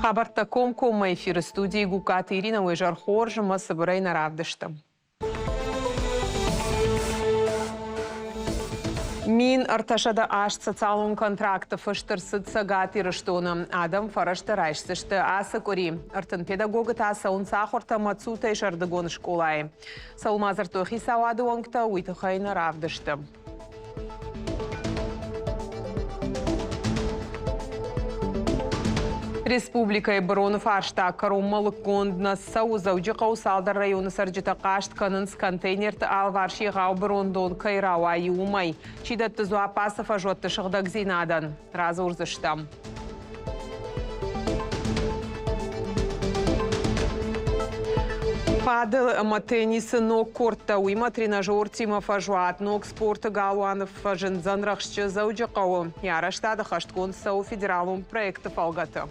Хабӕрттӕ комкоммӕ эфиры студийы Гугкаты Иринӕ уе зӕр хорз ӕмӕ цыбырӕй нӕ равдысты. 1308 социалон контракты фыст ӕрцыд Цӕгат Ирыстоны. Адӕм фӕрӕзтӕ райсдзысты ацы къуыри. 30 педагогы та цӕуынц ахуыртӕ Мацутӕй сӕрдыгон скъолайы. Цӕуыл ма дзырдтой хицауады уӕнгтӕ, уый тыххӕй нӕ равдысты. Республикӕйы быроны фарста кӕронмӕ лыггонд нӕ цӕуы. Дзӕуджыхъӕуы цалдӕр районы цӕрджытӕ хъаст кӕнынц, контейнерты алыварс егъау бырондон кӕй рауайы, уымӕй. Чи дӕтты дзуапп ацы фӕзуӕтты сыгъдӕгдзинадӕн, радзурдзыстӕм. Падыл ӕмӕ теннисы ног корттӕ, уыимӕ тренажертимӕ фӕзуат ног спорты галуаны фӕзындзӕн рӕхсджы Дзӕуджыхъӕуы. Йӕ арӕзтады хӕстгонд цӕуы федералон проекты фӕлгӕты.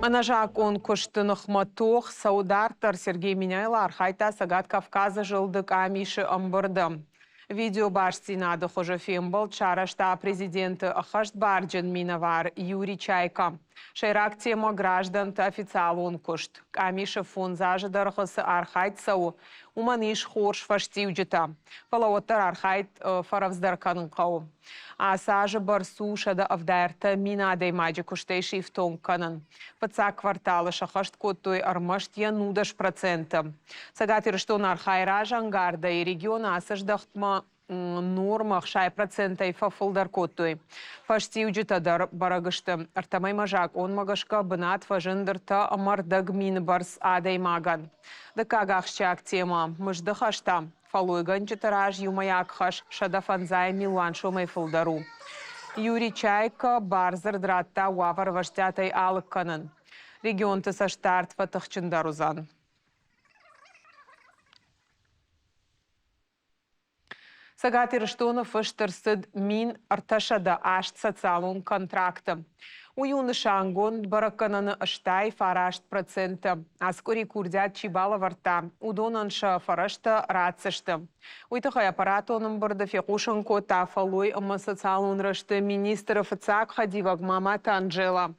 Ӕнӕзакъон куысты ныхмӕ тох цӕуы дарддӕр. Сергей Меняйло архайдта Цӕгат Кавказы зылды къамисы ӕмбырды. Видеобастдзинады хуызы фембӕлд сарӕзта президенты ӕххӕстбарджын минӕвар Юрий Чайка. Сӕйраг темӕ граждӕнты официалон куыст. Къамисы фондз азы дӕргъы цы архайд цӕуы, уымӕн ис хорз фӕстиуджытӕ. Фӕлӕ уӕддӕр архайд фӕрӕвдздӕр кӕнын хъӕуы. Ацы азы бӕрц у 173 000 адӕймаджы куыстӕй сифтонг кӕнын. Фыццаг кварталы сӕххӕст кодтой ӕрмӕст йӕ 19%. Цӕгат Ирыстон архайы разӕнгардӕй, регионы ацы здӕхтмӕ нормӕ 60%-ӕй фӕфылдӕр кодтой. Фӕстиуджытӕ дӕр бӕрӕг сты. Ӕртӕмӕймӕ закъонмӕ гӕсгӕ бынат фӕзынд 3,25 мины бӕрц адӕймагӕн. Дыккаг ахсджиаг темӕ – мызды хӕстӕ. Фӕллойгӕнджыты раз иумӕйаг хӕс 150 милуан сомӕй фылдӕр у. Юрий Чайка бардзырд радта уавӕр ӕвӕстиатӕй алыг кӕнын. Регионты цӕстдард фӕтыхджындӕр уыдзӕн. Цӕгат Ирыстоны фыст ӕрцыд 1308 социалон контракты. Уый у нысангонд бӕрӕггӕнӕны 89%. Ацы къуыри курдиат чи балӕвӕрдта, уыдонӕн сӕ фӕрӕзтӕ ратдзысты. Уый тыххӕй аппаратон ӕмбырды фехъусын кодта фӕллой ӕмӕ социалон рӕзты министры фыццаг хӕдивӕг Маматы Анжела.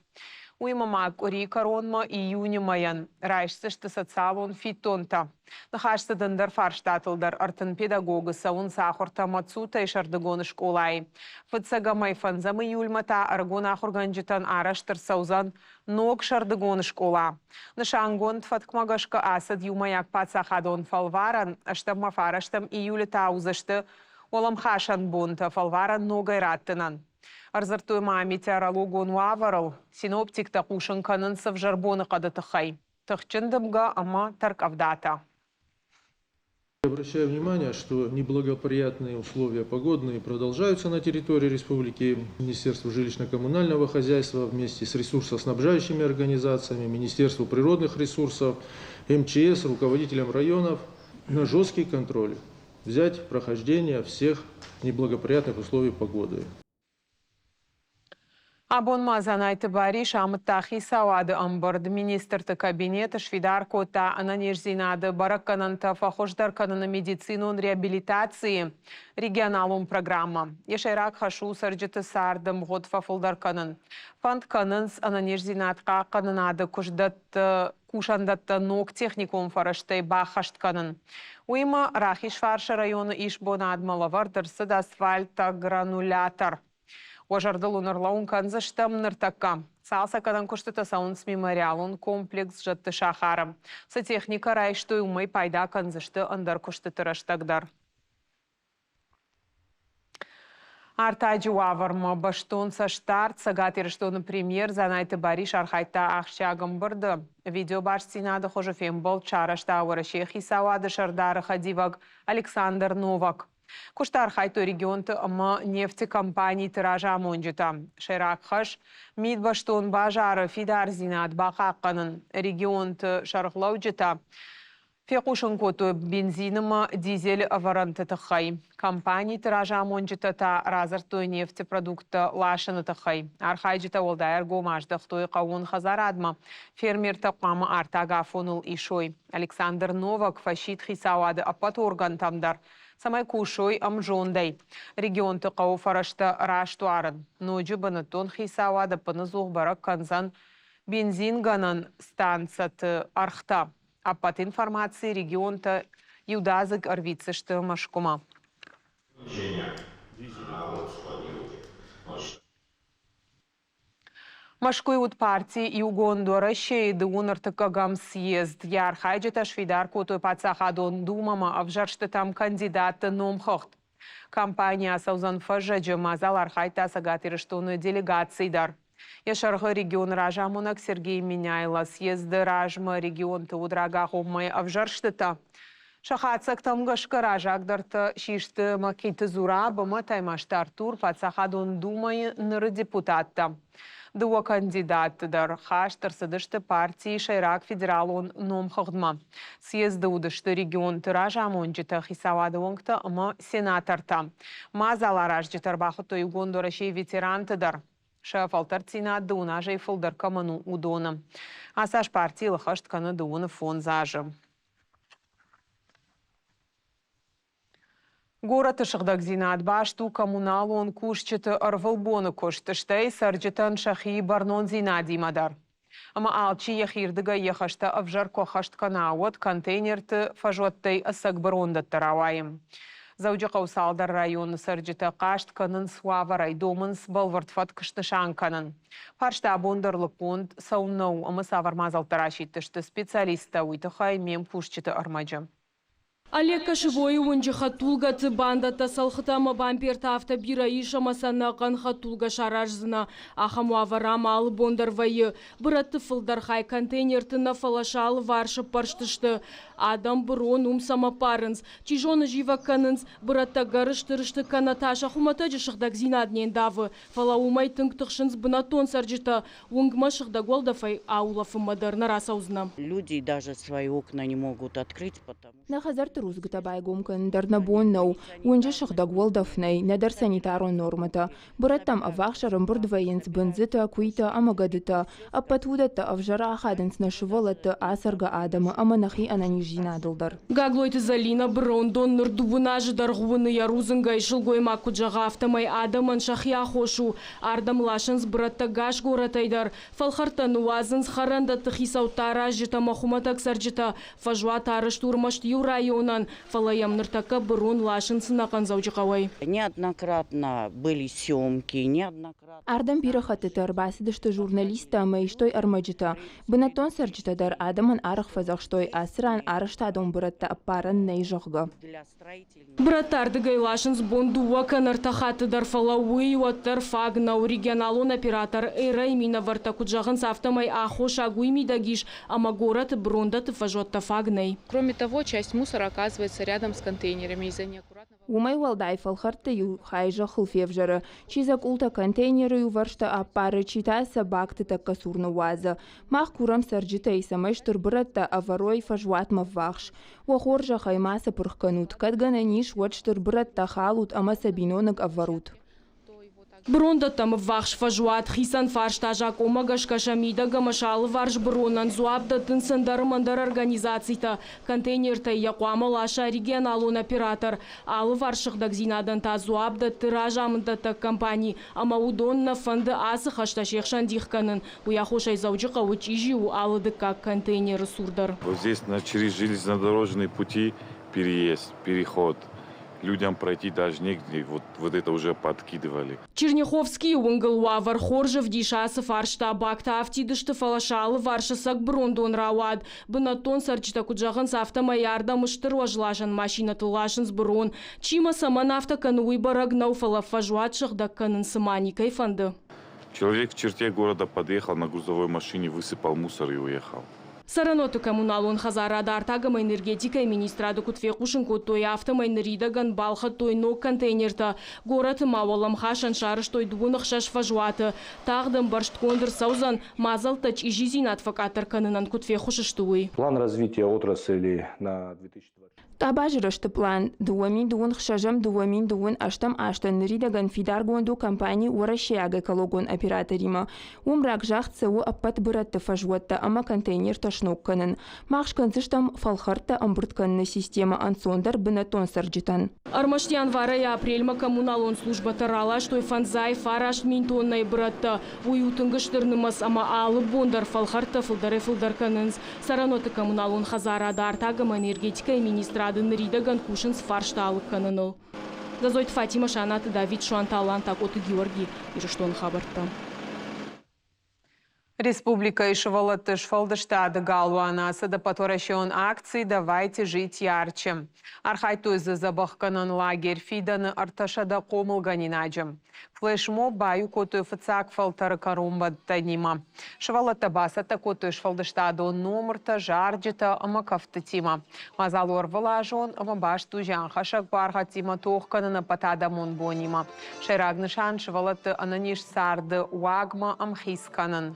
Уыимӕ ма къуырийы кӕронмӕ июны мӕйӕн райсдзысты социалон фиддонтӕ. Ныхас цыд ӕндӕр фарстатыл дӕр 30 педагогы цӕуынц ахуыртӕ Мацутӕй сӕрдыгон скъолайы. Фыццӕгӕмӕй фӕндзӕм июльмӕ та ӕрыгон ахуыргӕнджытӕн арӕзт ӕрцӕудзӕн ног сӕрдыгон скъола. Нысангонд фӕткмӕ гӕсгӕ ацыд иумӕйаг паддзахадон фӕлварӕн, ӕстӕммӕ фарӕстӕм июлы та уыдзысты уӕлӕмхасӕн бонтӕ фӕлварӕн ногӕй раттынӕн. Ӕрдзырдтой ма метеорологон уавӕрыл. Синоптиктӕ хъусын кӕнынц ӕвзӕр боныхъӕды тыххӕй. Тыхджын дымгӕ ӕмӕ тӕрккъӕвдатӕ. Обращаю внимание, что неблагоприятные условия погодные продолжаются на территории республики. Министерство жилищно-коммунального хозяйства вместе с ресурсоснабжающими организациями, Министерство природных ресурсов, МЧС, руководителям районов на жесткий контроль взять прохождение всех неблагоприятных условий погоды. Абон ма Дзанайты Барис амыдта хицауады ӕмбырд. Министрты кабинет сфидар кодта ӕнӕниздзинады бӕрӕггӕнӕнтӕ фӕхуыздӕр кӕныны медицинон реабилитацийы регионалон программӕ. Йӕ сӕйраг хӕс у цӕрджыты царды мгъуыд фӕфылдӕр кӕнын. Фӕнд кӕнынц ӕнӕниздзинад хъахъхъӕнынады куыстдӕтты кусӕндӕттӕ ног техникон фӕрӕзтӕй баххӕст кӕнын. Уыимӕ Рахизфарсы районы исбонадмӕ лӕвӕрд ӕрцыд асфальтогранулятор. Уӕ зӕрдыл уын ӕрлӕууын кӕндзыстӕм ныртӕккӕ. Цалцӕггӕнӕн куыстытӕ цӕуынц мемориалон комплекс Зӕдты сахары. Цы техникӕ райстой, уымӕй пайда кӕндзысты ӕндӕр куыстыты рӕстӕг дӕр. Артаджы уавӕрмӕ бӕстон цӕстдард Цӕгат Ирыстоны премьер Дзанайты Барис архайдта ахсджиаг ӕмбырды. Видеобастдзинады хуызы фембӕлд сарӕзта Уӕрӕсейы хицауады сӕрдары хӕдивӕг Александр Новак. Куысты архайдтой регионты ӕмӕ нефты компаниты разамонджытӕ. Сӕйраг хӕс – мидбӕстон базары фидардзинад бахъахъхъӕнын. Регионты сӕргълӕуджытӕ. Фехъусын кодтой бензины ӕмӕ дизелы ӕвӕрӕнты тыххӕй. Компаниты разамонджытӕ та радзырдтой нефты продукттӕ ласыны тыххӕй. Архайджытӕ уӕлдай ӕргом аздӕхтой хъӕууон хӕдзарадмӕ. Фермертӕ хъуамӕ артаг афоныл исой. Александр Новак фӕсидт хицауады ӕппӕт органтӕм дӕр, цӕмӕй кусой ӕмзондӕй. Регионты хъӕуы фӕрӕзтӕ раст уарын. Ноджы бынӕттон хицауад ӕппынӕдзух бӕрӕг кӕндзӕн бензингӕнӕн станцӕты ӕргътӕ. Ӕппӕт информаци регионтӕ иудадзыг ӕрвитдзысты Мӕскуымӕ. Мӕскуыйы уыд парти Иугонд Уӕрӕсейы дыууын ӕртыккӕгӕм съезд. Йӕ архайджытӕ сфидар кодтой Паддзахадон Думӕмӕ ӕвзӕрстытӕм кандидатты номхыгъд. Кампани ацӕудзӕн фӕззӕджы, мадзал архайдта Цӕгат Ирыстоны делегаци дӕр. Йӕ сӕргъы регионы разамонӕг Сергей Меняйло съезды размӕ регионты уыд рагагъоммӕйы ӕвзӕрстытӕ. Сӕ хатдзӕгтӕм гӕсгӕ разагдӕртӕ систы Мӕхъиты Зураб ӕмӕ Таймазты Артур, Паддзахадон Думӕйы ныры депутаттӕ. Дыууӕ кандидаты дӕр хаст ӕрцыдысты партийы сӕйраг федералон номхыгъдмӕ. Съезды уыдысты регионты разамонджытӕ, хицауады уӕнгтӕ ӕмӕ сенатортӕ. Мадзаларазджытӕ ӕрбахуыдтой Иугонд Уӕрӕсейы ветеранты дӕр. Сӕ фӕлтӕрддзинад дыууын азӕй фылдӕр кӕмӕн у, уыдоны. Ацы аз партийыл ӕххӕст кӕны дыууын фондз азы. Горӕты сыгъдӕгдзинад баст у коммуналон кусджыты ӕрвылбоны куыст, стӕй цӕрджытӕн сӕхи бӕрнондзинадимӕ дӕр. Ӕмӕ алчи йӕхирдыгӕй йӕ хӕстӕ ӕвзӕр куы ӕххӕст кӕна, уӕд контейнерты фӕзуӕттӕй ӕцӕг бырондӕттӕ рауайы. Дзӕуджыхъӕуы цалдӕр районы цӕрджытӕ хъаст кӕнынц уавӕрӕй, домынц бӕлвырд фӕтк снысан кӕнын. Фарста абон дӕр лыггонд цӕуылнӕ у ӕмӕ цавӕр мадзӕлттӕ расидтысты специалисттӕ, уый тыххӕй ме мкусджыты ӕрмӕджы. Олег Кошевойы уынджы хӕдтулгӕты бандӕттӕ, цӕлхытӕ ӕмӕ бампертӕ афтӕ бирӕ ис, ӕмӕ сӕ ӕнӕхъӕн хӕдтулгӕ сараздзынӕ. Ахӕм уавӕр ам алы бон дӕр вӕййы. Бырӕтты фылдӕр хай контейнерты нӕ, фӕлӕ сӕ алыварс ӕппӕрст сты. Адӕм бырон уым цӕмӕ ппарынц, чи зоны, зивӕг кӕнынц, бырӕттӕ ӕгӕр стыр сты кӕнӕ та сӕ хуымӕтӕджы сыгъдӕгдзинад не ндавы. Фӕлӕ уымӕй тынг тыхсынц бынӕттон цӕрджытӕ, уынгмӕ сыгъдӕг уӕлдӕфӕй аулӕфынмӕ дӕр нӕ рацӕудзынӕ. Люди даже свои окна не могут открыть, потому Нӕ хӕдзӕртты рудзгуытӕ байгом кӕнын дӕр нӕ бон нӕу. Уынджы сыгъдӕг уӕлдӕф нӕй, нӕдӕр санитарон нормӕтӕ. Бырӕттӕм ӕввахс ӕрӕмбырд вӕййынц бындзытӕ, куыйтӕ ӕмӕ гӕдытӕ. Ӕппӕт уыдӕттӕ ӕвзӕр ахадынц нӕ сывӕллӕтты, ацӕргӕ адӕмы ӕмӕ нӕхи ӕнӕниздзинадыл дӕр. Гаглойты Зӕлинӕ бырондон ныр дыууын азы дӕргъы уыны йӕ рудзынгӕй. Сылгоймаг куыд зӕгъы, афтӕмӕй адӕмӕн сӕхи аххос у. Ардӕм ласынц бырӕттӕ гас горӕтӕй дӕр. Фӕлхӕрттӕ ныууадзынц хӕрӕндӕтты хицӕуттӕ, аразджытӕ ӕмӕ хуымӕтӕг цӕрджытӕ. Фӕзуат арӕзт у ӕрмӕст иу районӕн, фӕлӕ йӕм ныртӕккӕ бырон ласынц ӕнӕхъӕн Дзӕуджыхъӕуӕй. Неоднократно были съемки, неоднократно. Ардӕм бирӕ хӕттыты ӕрбацыдысты журналисттӕ ӕмӕ истой ӕрмӕджытӕ. Бынӕттон цӕрджытӕ дӕр адӕмӕн арӕх фӕдзӕхстой, ацы ран арӕзтадон бырӕттӕ ӕппарӕн нӕй, зӕгъгӕ. Бырӕттӕ ардыгӕй ласынц бон дыууӕ кӕнӕ ӕртӕ хатты дӕр, фӕлӕ уый уӕддӕр фаг нӕу. Регионалон оператор Эра-йы минӕвӕрттӕ куыд зӕгъынц, афтӕмӕй аххосаг уый мидӕг ис, ӕмӕ горӕты брондӕтты фӕзуӕттӕ фаг нӕй. Кроме того, часть мусора оказывается рядом с контейнерами из-за неаккуратного Уымӕй уӕлдай фӕлхӕрдты иу хай зӕххыл февзӕры, чи дзӕкъултӕ контейнеры иувӕрсты ӕппары, чи та сӕ бакты тӕккӕ цур ныууадзы. Мах курӕм цӕрджытӕй, цӕмӕй стыр бырӕттӕ ӕвӕрой фӕзуатмӕ ввахс. Уӕ хорзӕхӕй ма цы пырх кӕнут, кӕд гӕнӕн ис, уӕд стыр бырӕттӕ халут ӕмӕ сӕ биноныг ӕвӕрут. Бырондӕттӕм ӕввахс фӕзуат хицӕн фарста закъонмӕ гӕсгӕ сӕ мидӕг ӕмӕ сӕ алыварс быронӕн дзуапп дӕттынц ӕндӕр ӕмӕ ӕндӕр организацитӕ. Контейнертӕй йӕ хъуамӕ ласа регионалон оператор. Алыварс сыгъдӕгдзинадӕн та дзуапп дӕтты разамынддӕттӕг компани ӕмӕ уыдон нӕ фӕнды ацы хӕстӕ се хсӕн дих кӕнын. Уый аххосӕй Дзӕуджыхъӕуы чъизи у алы дыккаг контейнеры цур дӕр. Вот здесь через железнодорожные пути переезд, переход. Людям пройти даже негде, вот это уже подкидывали. Черняховскийы уынгыл уавӕр хорз ӕвдисы ацы фарста. Бактӕ афтид сты, фӕлӕ сӕ алыварсы цӕг бырондон рауад. Бынӕттон цӕрджытӕ куыд зӕгъынц, афтӕмӕй ардӕм стыр уӕзласӕн машинӕтыл ласынц бырон. Чи ма цӕмӕн афтӕ кӕны, уый бӕрӕг нӕу, фӕлӕ фӕзуат сыгъдӕг кӕнын цыма никӕй фӕнды. Человек в черте города подъехал на грузовой машине, высыпал мусор и уехал. Цӕрӕнуӕтты коммуналон хӕдзарад артаг ӕмӕ энергетикӕйы министрады куыд фехъусын кодтой, афтӕмӕй ныридӕгӕн балхӕдтой ног контейнертӕ. Горӕты ма уӕлӕмхасӕн сарӕзтой 26 фӕзуаты. Тагъд ӕмбӕрстгонд ӕрцӕудзӕн, мадзӕлттӕ чъизидзинад фӕкъаддӕр кӕнынӕн куыд феххуыс сты, уый. План развития отрасли на 2020 Къабазы рӕзты пълан 2026-2028 азтӕн ныридӕгӕн фидаргонд у компани Уӕрӕсейаг экологон операторимӕ. Уым рагзагъд цӕуы ӕппӕт бырӕтты фӕзуӕттӕ ӕмӕ контейнертӕ сног кӕнын. Мах скӕндзыстӕм фӕлхӕрттӕ ӕмбырд кӕныны системӕ ӕнцондӕр бынӕттон цӕрджытӕн. Ӕрмӕст январӕй апрельмӕ коммуналон службӕтӕ раластой 9 000 тоннӕйы бырӕттӕ. Уый у тынг стыр нымӕц ӕмӕ алы бон дӕр фӕлхӕрттӕ фылдӕрӕй-фылдӕр кӕнынц. Цӕрӕнуӕтты коммуналон хӕдзарады артаг ӕмӕ энергетикӕйы министрады ныридӕгӕн кусынц фарста алыг кӕныныл. Дзӕзойты Фатимӕ, Санаты Давид, Суанты Алан, Такъоты Георги, Ирыстоны хабӕрттӕ. Республикӕйы сывӕллӕтты сфӕлдыстады галуаны ацыд ӕппӕтуӕрӕсеон акци «Давайте жить ярче». Архайдтой дзы дзӕбӕхгӕнӕн лагерь «Фидӕны» 300 хъомылгӕнинаджы. Флешмоб баиу кодтой фыццаг фӕлтӕры кӕронбӕттӕнимӕ. Сывӕллӕттӕ бацӕттӕ кодтой сфӕлдыстадон номыртӕ, зарджытӕ ӕмӕ кӕфтытимӕ. Мадзал у ӕрвылазон ӕмӕ баст у зианхӕссӕг буаргъӕдтимӕ тох кӕнын ӕппӕтадӕмон бонимӕ. Сӕйраг нысан сывӕллӕтты ӕнӕниз царды уагмӕ ӕмхиц кӕнын.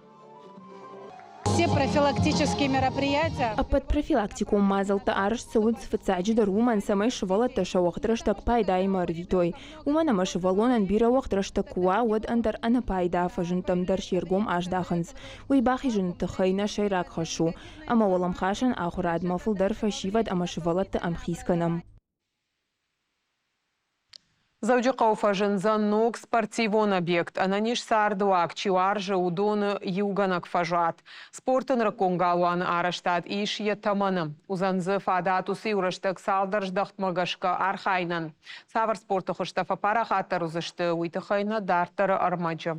Все профилактические мероприятия. Ӕппӕт профилактикон мадзӕлттӕ арӕзт цӕуынц фыццаджыдӕр уымӕн, цӕмӕй сывӕллӕттӕ сӕ уӕгъд рӕстӕг пайдаимӕ ӕрвитой. Уымӕн ӕмӕ сывӕллонӕн бирӕ уӕгъд рӕстӕг куы уа, уӕд ӕндӕр ӕнӕпайда фӕзындтӕм дӕр се ргом аздахынц. Уый бахизыны тыххӕй нӕ сӕйраг хӕс у, ӕмӕ уӕлӕмхасӕн ахуырадмӕ фылдӕр фӕсивӕд ӕмӕ сывӕллӕтты ӕмхиц кӕнӕм. Дзӕуджыхъӕуы фӕзындзӕн ног спортивон объект. Ӕнӕниз цардыуаг чи уарзы, уыдоны иугӕнӕг фӕзуат. Спорты нырыккон галуаны арӕзтад ис йӕ тӕмӕны. Уыдзӕн дзы фадат уыцы иу рӕстӕг цалдӕр здӕхтмӕ гӕсгӕ архайынӕн. Цавӕр спорты хуызтӕ фӕпарахатдӕр уыдзысты, уый тыххӕй нӕ дарддӕры ӕрмӕджы.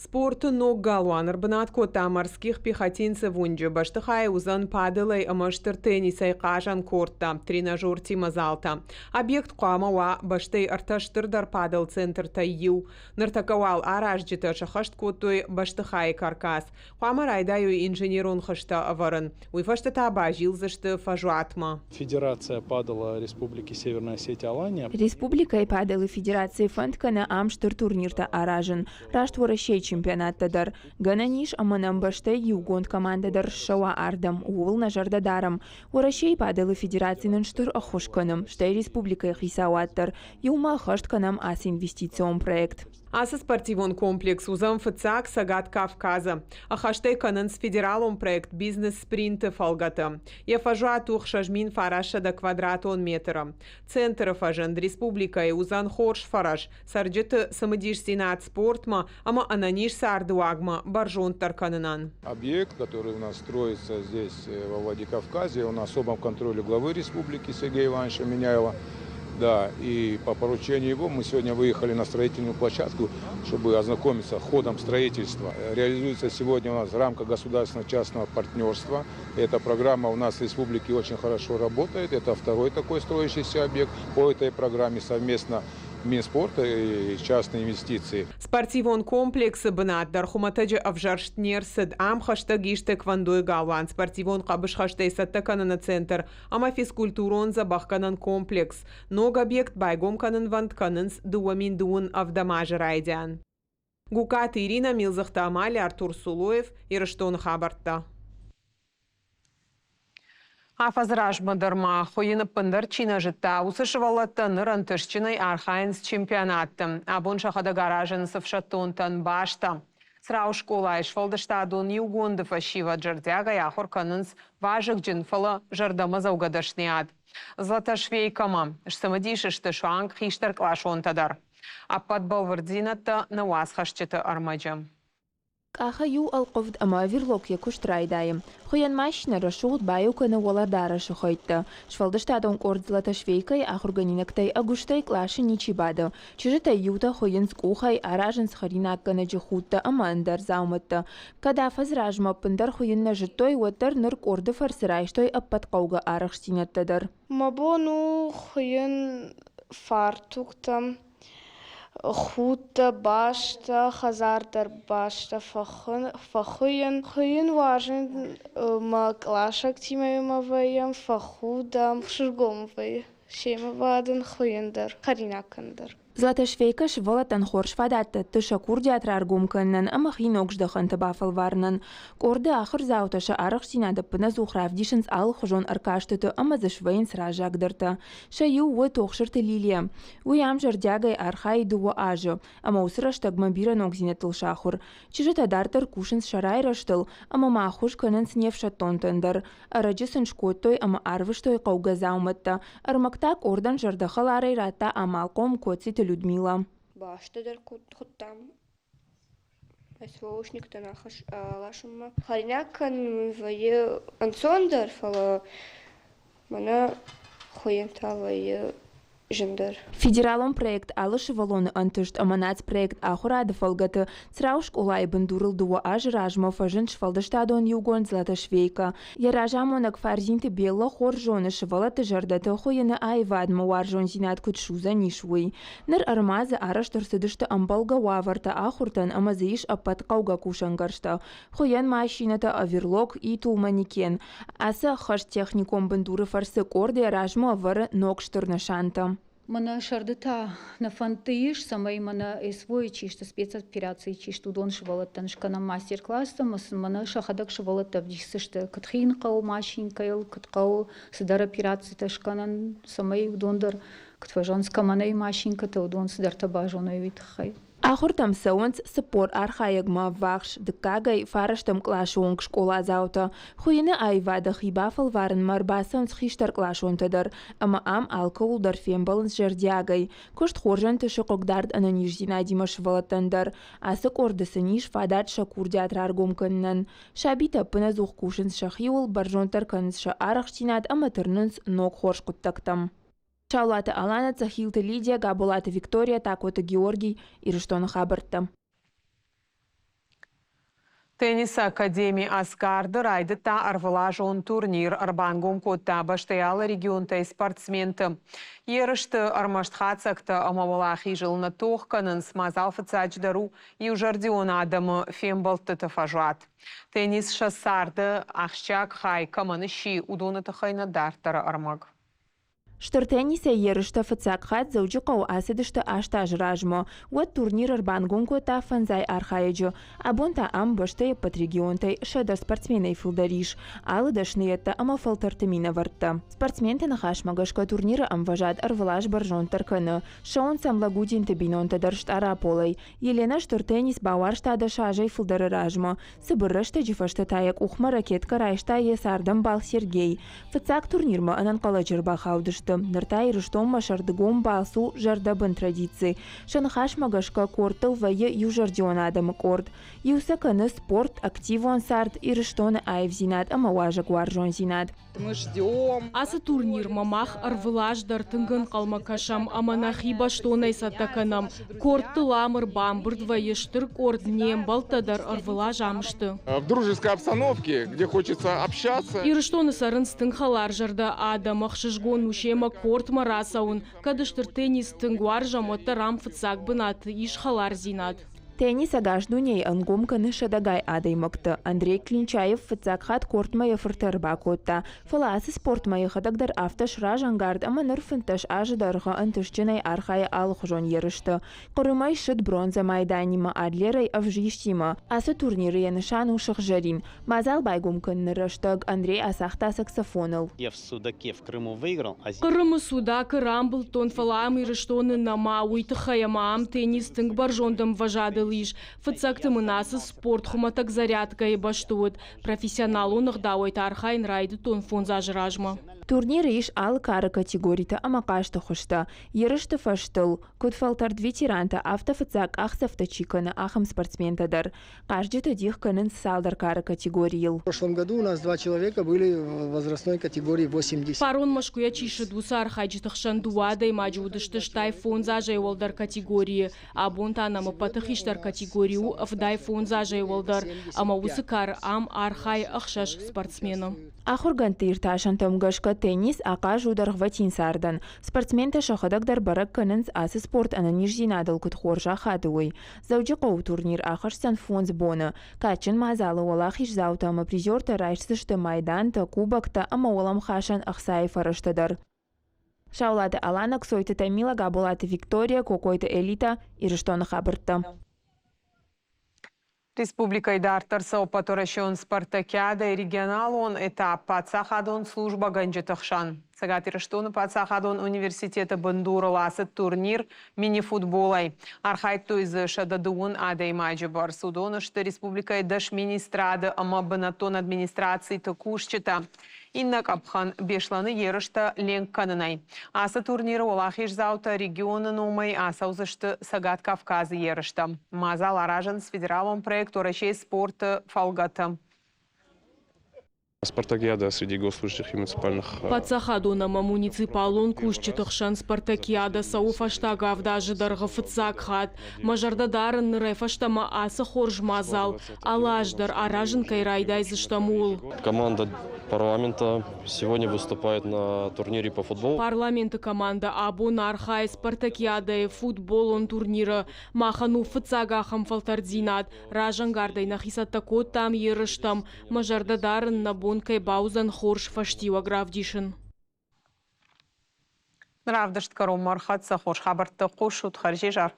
Спорты ног галуан ӕрбынат кодта Морских пехотинцев уынджы. Бӕстыхайы уыдзӕн паделӕй ӕмӕ стыр теннисӕй хъазӕн корттӕ, тренажертимӕ залтӕ. Объект хъуамӕ уа бӕстӕйы ӕртӕ стырдӕр падел-центртӕй иу. Ныртӕккӕ уал аразджытӕ сӕххӕст кодтой бӕстыхайы каркас. Хъуамӕ райдайой инженерон хызтӕ ӕвӕрын. Уый фӕстӕ та базилдзысты фӕзуатмӕ. Федерация падала Республики Северная Осетия-Алания. Республикӕйы падалы федерацийы фӕнд кӕны ам стыр турниртӕ аразын, раст Уӕрӕсейы чемпионаттӕ дӕр. Гӕнӕн ис, ӕмӕ нӕм бӕстӕйы иугонд командӕ дӕр ссӕуа ардӕм, ууыл нӕ зӕрдӕ дарӕм. Уӕрӕсейы падалы федераци нын стыр ӕххуыс кӕны, стӕй республикӕйы хицауад дӕр. Иумӕ ӕххӕст кӕнӕм ацы инвестицион проект. Ацы спортивон комплекс уыдзӕн фыццаг Цӕгат Кавказы. Ӕххӕстӕй кӕнынц федералон проект «Бизнес-спринт»-ы фӕлгӕты. Йӕ фӕзуат у 6900 квадратон метры. Центры фӕзынд республикӕйы уыдзӕн хорз фӕрӕз цӕрджыты цымыдисдзинад спортмӕ ӕмӕ ӕнӕниз цардыуагмӕ бӕрзонддӕр кӕнынӕн. Объект, который у нас строится здесь, во Владикавказе, он на особом контроле главы республики Сергея Ивановича Меняйло. Да, и по поручению его мы сегодня выехали на строительную площадку, чтобы ознакомиться с ходом строительства. Реализуется сегодня у нас в рамках государственно-частного партнерства. Эта программа у нас в республике очень хорошо работает. Это второй такой строящийся объект по этой программе совместно Минспорта и частные инвестиции. Спортивон комплексы бынат дӕр хуымӕтӕджы ӕвзӕрст не рцыд. Ам хӕстӕг ис тэквондойы галуан, спортивон хъӕбысхӕстӕй цӕттӕ кӕныны центр ӕмӕ физкультурон дзӕбӕхгӕнӕн комплекс. Ног объект байгом кӕнынвӕнд кӕнынц 2027 азы райдиан. Гукаты Ирина, Милдзыхты Амали, Артур Сулоев, Ирыстоны хабӕрттӕ. Афӕдзы размӕ дӕр ма хуыйын ӕппындӕр чи нӕ зыдта, уыцы сывӕллӕттӕ ныр ӕнтыстджынӕй архайынц чемпионатты. Абон сӕхӕдӕг аразынц ӕфсӕддонтӕн бӕстӕ. Црауы скъолайы сфӕлдыстадон иугонды фӕсивӕд зӕрдиагӕй ахуыр кӕнынц вазыгджын, фӕлӕ зӕрдӕмӕдзӕугӕ дӕсныйад. Златошвейкӕмӕ сцымыдис сты суанг хистӕркъласонтӕ дӕр. Ӕппӕт бӕлвырддзинӕдтӕ нӕ уацхӕсджыты ӕрмӕджы. Къахы иу ӕлхъывд ӕмӕ оверлок йӕ куыст райдайы. Хуыйӕн машинӕ рӕсугъд баиу кӕны уӕлӕдарӕсы хӕйттӕ. Сфӕлдыстадон къорд Златошвейкӕйы ахуыргӕнинӕгтӕй ӕгуыстӕй къласы ничи бады. Чызджытӕй иутӕ хуыйынц къухӕй, аразынц хӕринаггӕнӕджы худтӕ ӕмӕ ӕндӕр дзаумӕттӕ. Кӕд афӕдз размӕ ӕппындӕр хуыйын нӕ зыдтой, уӕддӕр ныр къорды фӕрцы райстой ӕппӕт хъӕугӕ арӕхстдзинӕдтӕ дӕр. Мӕ бон у хуыйын фартуктӕ. Худтӕ, базтӕ, хӕдзар дӕр базтӕ фӕхуыйын. Хуыйын уарзын мӕ къласӕгтимӕ иумӕ вӕййӕм, фӕхудӕм, ӕхсызгон вӕййы семӕ бадын, хуыйын дӕр, хӕринаг кӕнын дӕр. Златошвейкӕ сывӕллӕттӕн хорз фадат дӕтты сӕ курдиат раргом кӕнынӕн ӕмӕ хи ног здӕхӕнты бафӕлварынӕн. Къорды ахуырдзаутӕ сӕ арӕхстдзинад ӕппынӕдзух равдисынц алыхуызон ӕркастыты ӕмӕ дзы свӕййынц раззагдӕртӕ. Сӕ иу у Тохсырты Лилия. Уый ам зӕрдиагӕй архайы дыууӕ азы, ӕмӕ уыцы рӕстӕгмӕ бирӕ ногдзинӕдтыл сахуыр. Чызджытӕ дарддӕр кусынц сӕ райрӕзтыл ӕмӕ ма ӕххуыс кӕнынц не фсӕддонтӕн дӕр. Ӕрӕджы сын скодтой ӕмӕ арвыстой хъӕугӕ дзаумӕттӕ. Ӕрмӕг та къордӕн зӕрдӕхӕларӕй радта амалхъом Коциты Людмила. Бӕстӕ дӕр хуыдтам СВОшниктӕн ласынмӕ. Хӕринаг кӕнын мын вӕййы ӕнцондӕр, фӕлӕ мӕнӕ хуыйын та вӕййы зындӕр. Федералон проект Алы сывӕллоны ӕнтыст ӕмӕ нацпроект Ахуырады фӕлгӕты Црау скъолайы бындурыл дыууӕ азы размӕ фӕзынд сфӕлдыстадон иугонд Златошвейка. Йӕ разамонӕг Фарзинты Белла хорз зоны сывӕллӕтты зӕрдӕты хуыйыны аивадмӕ уарзондзинад куыд судзӕнис, уый. Ныр ӕрмадзы арӕзт ӕрцыдысты ӕмбӕлгӕ уавӕртӕ ахуыртӕн ӕмӕ дзы ис ӕппӕт хъӕугӕ кусӕнгӕрзтӕ, хуыйӕн машинӕтӕ, оверлок, итул, манекен. Ацы ӕххӕст техникон бындуры фӕрцы къорд йӕ размӕ ӕвӕры ног стыр нысантӕ. Мӕнӕ сӕрды та нӕ фӕндты ис, цӕмӕй мӕнӕ СВО-йы чи сты, спецоперацийы чи сты, уыдон сывӕллӕттӕн скӕнӕм мастер-класстӕ ӕмӕ сын мӕнӕ сӕхӕдӕг сывӕллӕттӕ ӕвдисдзысты, куыд хин хъӕуы машинкӕйыл, куыд хъӕуы цыдӕр операцитӕ скӕнын, цӕмӕй уыдон дӕр куыд фӕзӕгъынц, кӕмӕн ӕй машинкӕтӕ, уыдон цыдӕртӕ базоной, уый тыххӕй. Ахуыртӕм цӕуынц 40 архайӕгмӕ ӕввахс, дыккагӕй фарӕстӕм къласы онг скъоладзаутӕ. Хуыйыны аивады хи бафӕлварынмӕ ӕрбацӕуынц хистӕркъласонтӕ дӕр ӕмӕ ам алкӕуыл дӕр фембӕлынц зӕрдиагӕй. Куыст хорз ӕнтысы хъыгдард ӕнӕниздзинадимӕ сывӕллӕттӕн дӕр. Ацы къорды сын ис фадат сӕ курдиат раргом кӕнынӕн. Сабитӕ ӕппынӕдзух кусынц сӕхиуыл, бӕрзонддӕр кӕнынц сӕ арӕхстдзинад ӕмӕ тырнынц ног хорз хъуыддӕгтӕм. Саулаты Алана, Цӕхилты Лидия, Габолаты Виктория, Такоты Георгий, Ирыстоны хабӕрттӕ. Теннисы академи Асгарды райдыдта ӕрвылазон турнир. Ӕрбангом кодта бӕстӕйы алы регионтӕй спортсменты. Ерысты ӕрмӕст хатдзӕгтӕ ӕмӕ уӕлахизыл нӕ тох кӕнынц. Мадзал фыццаджыдӕр у иузӕрдион адӕмы фембӕлдтыты фӕзуат. Теннис сӕ царды ахсджиаг хай кӕмӕн сси, уыдоны тыххӕй нӕ дарддӕры ӕрмӕг. Стыр теннисӕй ерыстӕ фыццаг хатт Дзӕуджыхъӕуы ацыдысты аст азы размӕ. Уӕд турнир ӕрбангом кодта фӕндзай архайӕджы. Абон та ам бӕстӕйы ӕппӕт регионтӕй 100 спортсменӕй фылдӕр ис. Алы дӕсныйӕдтӕ ӕмӕ фӕлтӕрты минӕвӕрттӕ. Спортсменты ныхасмӕ гӕсгӕ турниры ӕмвӕзад ӕрвылаз бӕрзонддӕр кӕны. Ссӕуынц ӕм Лагудинты бинонтӕ дӕр Стъараполӕй. Еленӕ стыр теннис бауарзта дӕс азӕй фылдӕры размӕ. Цыбыр рӕстӕджы фӕстӕ та йӕ къухмӕ ракеткӕ райста йӕ цардӕмбал Сергей. Фыццаг турнирмӕ ӕнӕнхъӕлӕджы ӕрбахаудысты. Ныр та Ирыстонмӕ сӕрдыгон балц у зӕрдӕбын традици. Сӕ ныхасмӕ гӕсгӕ кордтыл вӕййы иузӕрдион адӕмы къорд. Иу сӕ кӕны спорт, активон цард, Ирыстоны аивдзинад ӕмӕ уазӕгуарзондзинад. Мы ждем. Ацы турнирмӕ мах ӕрвылаз дӕр тынг ӕнхъӕлмӕ кӕсӕм ӕмӕ нӕхи бӕстонӕй цӕттӕ кӕнӕм. Кордты ламыр бамбырд вӕййы стыр къорд, не мбӕлттӕ дӕр ӕрвылаз ам сты. В дружеской обстановке, где хочется общаться. Ирыстоны цӕрынц тынг хӕларзӕрдӕ адӕм, ӕхсызгон у семӕ кортмӕ рацӕуын. Кӕд стыр теннис тынг уарзӕм, уӕддӕр ам фыццаг бынаты ис хӕлардзинад. Теннис ӕгас дунейы ӕнгом кӕны сӕдӕгай адӕймӕгты. Андрей Клинчаев фыццаг хатт кортмӕ йӕ фырты ӕрбакодта, фӕлӕ ацы спортмӕ йӕхӕдӕг дӕр афтӕ сразӕнгард ӕмӕ ныр 15 азы дӕргъы ӕнтыстджынӕй архайы алыхуызон ерысты. Хъырымӕй ссыд бронзӕ майданимӕ, Адлерӕй ӕвзистимӕ. Ацы турниры йӕ нысан у сыгъзӕрин. Мадзал байгом кӕныны рӕстӕг Андрей ацагъта саксофоныл. Я в Судаке в Крыму выиграл. А Хъырымы Судакы рамбылдтон, фӕлӕ ам Ирыстоны нӕма, уый тыххӕй ӕмӕ ам теннис тынг бӕрзонд ӕмвӕзадыл ис. Фыццӕгты мын ацы спорт хуымӕтӕг зарядкӕйы бӕсты уыд. Профессионалон ӕгъдауӕй та архайын райдыдтон фондз азы размӕ. Турниры ис алы кары категоритӕ ӕмӕ хъазты хуызтӕ. Ерысты фӕзтыл, куыд фӕлтӕрд ветерантӕ, афтӕ фыццаг къахдзӕфтӕ чи кӕны, ахӕм спортсментӕ дӕр. Хъазджытӕ дих кӕнынц цалдӕр кары категорийыл. В прошлом году у нас два человека были в возрастной категории 80. Фарон Мӕскуыйӕ чи ссыд, уыцы архайджыты хсӕн дыууӕ адӕймаджы уыдысты стай фондз азӕй уӕлдӕр категорийы. Абон та нӕм ӕппӕты хистӕр категори у 75 азӕй уӕлдӕр, ӕмӕ уыцы кары ам архайы ӕхсӕз спортсмены. Ахуыргӕндты иртасӕнтӕм гӕсгӕ теннис ахъаз у дӕргъвӕтин цардӕн. Спортсментӕ сӕхӕдӕг дӕр бӕрӕг кӕнынц, ацы спорт ӕнӕниздзинадыл куыд хорз ахады, уый. Дзӕуджыхъӕуы турнир ахӕсдзӕн фондз боны. Кадджын мадзалы уӕлахиздзаутӕ ӕмӕ призертӕ райсдзысты майдантӕ, кубоктӕ ӕмӕ уӕлӕмхасӕн ӕхцайы фӕрӕзтӕ дӕр. Саулаты Алана, Ксойты Тамила, Габолаты Виктория, Кокойты Элита, Ирыстоны хабӕрттӕ. Республикӕйы дарддӕр цӕуы ӕппӕтуӕрӕсеон спартакиадӕйы регионалон этап паддзахадон службӕгӕнджыты хсӕн. Цӕгат Ирыстоны паддзахадон университеты бындурыл ацыд турнир мини-футболӕй. Архайдтой дзы 130 адӕймаджы бӕрц. Уыдон сты республикӕйы 10 министрады ӕмӕ бынӕттон администрациты кусджытӕ. Иннӕ къӕпхӕн Беслӕны ерыстӕ ленк кӕнынӕй. Ацы турниры уӕлахиздзаутӕ регионы номӕй ацӕудзысты Цӕгат Кавказы ерыстӕм. Мадзал аразынц федералон проект Уӕрӕсейы спорты фӕлгӕты. Спартакиада среди госслужащих и муниципальных Паддзахадон ӕмӕ муниципалон кусджыты хсӕн спартакиада цӕуы фӕстаг авд азы дӕргъы фыццаг хатт. Мӕ зӕрдӕ дарын нырӕй фӕстӕмӕ ацы хорз мадзал алы аз дӕр аразын кӕй райдайдзыстӕм, ууыл. Команда парламента сегодня выступает на турнире по футболу. Парламенты командӕ абон архайы спартакиадӕйы футболон турниры. Махӕн у фыццаг ахӕм фӕлтӕрддзинад. Разӕнгардӕй нӕхи цӕттӕ кодтам ерыстӕм. Мӕ зӕрдӕ дарын, нӕ бон кӕй бауыдзӕн хорз фӕстиуӕг равдисын. Равдыст кӕронмӕ ӕрхӕццӕ хорз хабӕрттӕ хъусут хӕрзизӕр.